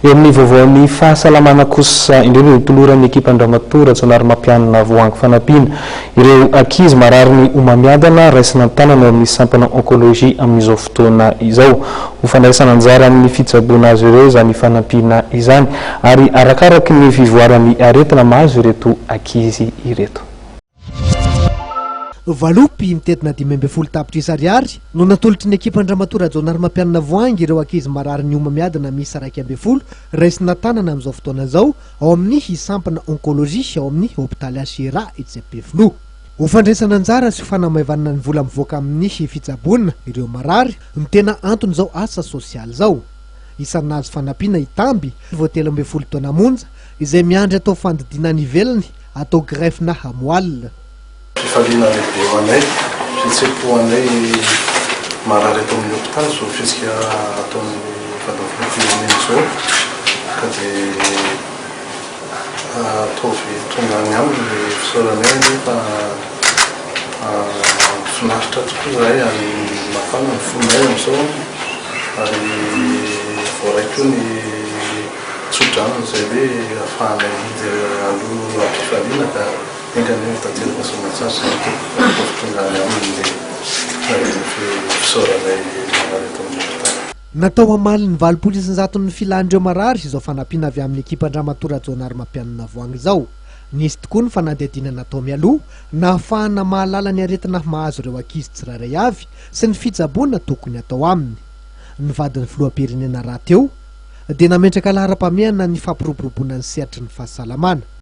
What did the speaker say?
Eo amin'ny vaovaon'ny fahasalamana kosa indray no notoloran'ny ekipan-dRamatoa Rajaonarimampianina Voahangy fanampiana ireo ankizy mararin'ny homamiadana raisina an-tanana ao amin'ny sampana oncologie amin'izao fotoana izao. Ho fandraisana anjara amin'ny fitsaboana azy ireo izany fanampiana izany ary arakaraky ny fivoaran'ny aretina mahazo ireto ankizy ireto. Valopy mitentina 15 tapitrisa ariary no natolotry ny ekipan-dRamatoa Rajaonarimampianina Voahangy ireo ankizy mararin'ny homamiadana miisa 11 raisina an-tanana amin'izao fotoana izao ao amin'ny sampana oncologie ao amin'ny hopitaly HCRA etsy Ampefiloha. Ho fandraisana anjara sy ho fanamaivanana ny vola mivoaka amin'ny fitsaboana ireo marary no tena anton'izao asa sosialy izao. Isan'ny nahazo fanampiana i Tamby, vao 13 taona monja, izay miandry atao fandidiana any ivelany atao greffe na moelle. Fifaliana lehibe ho anay, fihetseham-po ho anay marary eto amin'ny hopitaly izao fihetsika ataon'ny vadin'ny filoham-pirenena izao ka dia ataovy tonga any aminy ny fisaoranay anie fa finaritra tokoa izahay ary mafana ny fonay amin'izao ary voaray koa ny tso-drano izay hoe ahafahanay mihidy aloha am-pifaliana ka enga anie ho tanteraka soamantsara izany tompoko ataovy tonga any aminy ny fisaoranay marary eto amin'ny hopitaly. Natao hamaly ny 80 isan-jaton'ny filan'ireo marary izao fanampiana avy amin'ny ekipan-dRamatoa Rajaonarimampianina Voahangy izao. Nisy tokoa ny fanadihadiana natao mialoha nahafahana mahalala ny aretina mahazo ireo ankizy tsirairay avy sy ny fitsaboana tokony hatao aminy. Ny vadin'ny filoham-pirenena rahateo dia nametraka laharam-pahamehana ny fampiroboroboana ny sehatry ny fahasalamana.